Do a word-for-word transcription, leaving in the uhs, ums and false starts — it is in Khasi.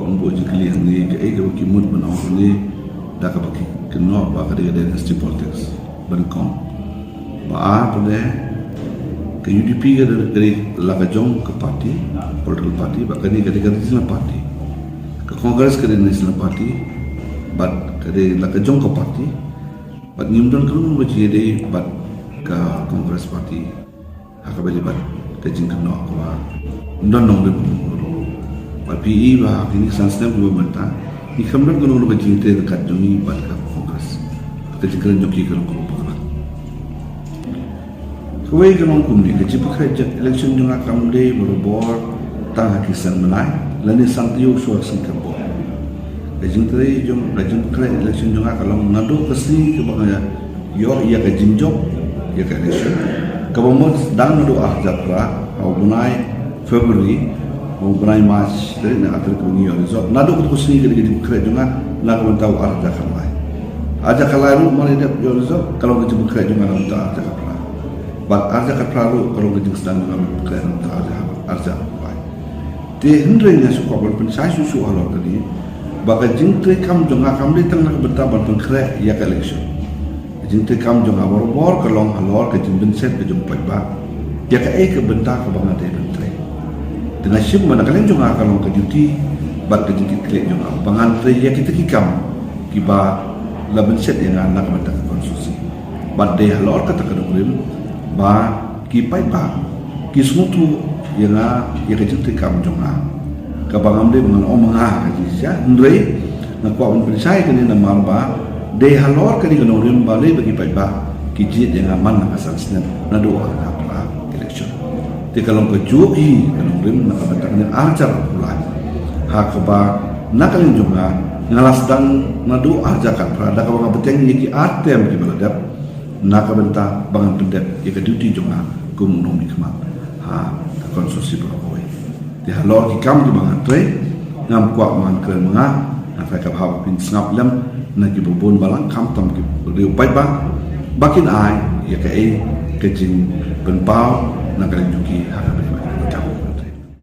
Ong bu jingkylli hangne, kaei kaba ki mut ban ong hangne, da kaba ki kynnoh ba ka dei ka dynasty politics. Ba nyngkong. Ba ar pat de, ka U D P ka dei, ka dei la ka jong ka party, political party, bad kane ka dei ka regional party. Ka Congress ka dei national party, bad ka dei la ka jong ka party, bad ngim don kano kano ka jingïadei bad ka Congress party. Ha kaba ïadei bad ka jingkynnoh kaba ym don nongrim ruh. Bad phi i ba ha kine ki san snem kiba mynta, ngi khlem don kano kano ka jingïatreilang jong ngi bad ka Congress. Ka jingkren jong ki ka long kaba bakla. Kawei ka long kumne, ka jingpynkhreh election jong nga kam dei barabor tang ha ki snem bnai, lane san taïew shuwa ka sngi ka bor. Ka jingtrei jong, ka jingpynkhreh election jong nga ka long naduh ka sngi kaba nga ïoh ïa ka jingjop ïa ka election, kaba mut dang naduh ar hajar phra, ha u bnai February, ha u bnai March, tarik ne ar tarik ba ngi ïoh result. Naduh kata ka sngi ka dei ka jingpynkhreh jong nga na ka bynta u ar hajar khatlai. Ar hajar khatlai ruh mar ïa dep ïoh result, ka long ka jingpynkhreh jong nga na ka bynta ar hajar khatphra. Bad ar hajar khatphra ruh ka long ka jingsdang jong nga ban pynkhreh na ka bynta ar hajar, ar hajar khatphra. Te hynrei nga shu kwah ban pynshai shuh shuh halor kane, ba ka jingtrei kam jong nga kam dei tang na ka bynta ban pynkhreh ïa ka election. Ka jingtrei kam jong nga barabor ka long halor ka jingpynset ka jong u paidbah ïa kaei ka bynta kaba nga dei ban trei. Te nga shim ba na ka liang jong nga ka long ka duty bad ka jingkitkhlieh jong nga ba ngan trei ïa kita ki kam kiba la pynset ïa nga na ka bynta ka constituency. Bad dei halor kata ka nongrim ba ki paidbah ki sngewthuh ïa nga, ïa ka jingtrei kam jong nga. Kaba ngam dei ba ngan ong ma nga ka jingshisha, hynrei nga kwah ban pynshai kane namar ba dei halor kane ka nongrim ba dei ba ki paidbah ki jied ïa nga man la ka san snem naduh ar hajar phra election. Te ka long kajuh hi ka nongrim na ka bynta kane ar hajar phra. Ha kaba na ka liang jong nga, nga la sdang naduh ar hajar khatphra da kaba nga bteng ïa ki ar term kiba la dep, na ka bynta ba ngan pyndep ïa ka duty jong nga kum u nongmihkhmat ha ka constituency ba kawei. Te halor ki kam kiba ngan trei, ngam kwah ba ngan kren ma nga, nga tharai kaba hap ba phin sngap lem na kiba bun balang, khamtam ki briew paidbah ba kin ai ïa kaei ka jingpynpaw na ka liang jong ki ha kaba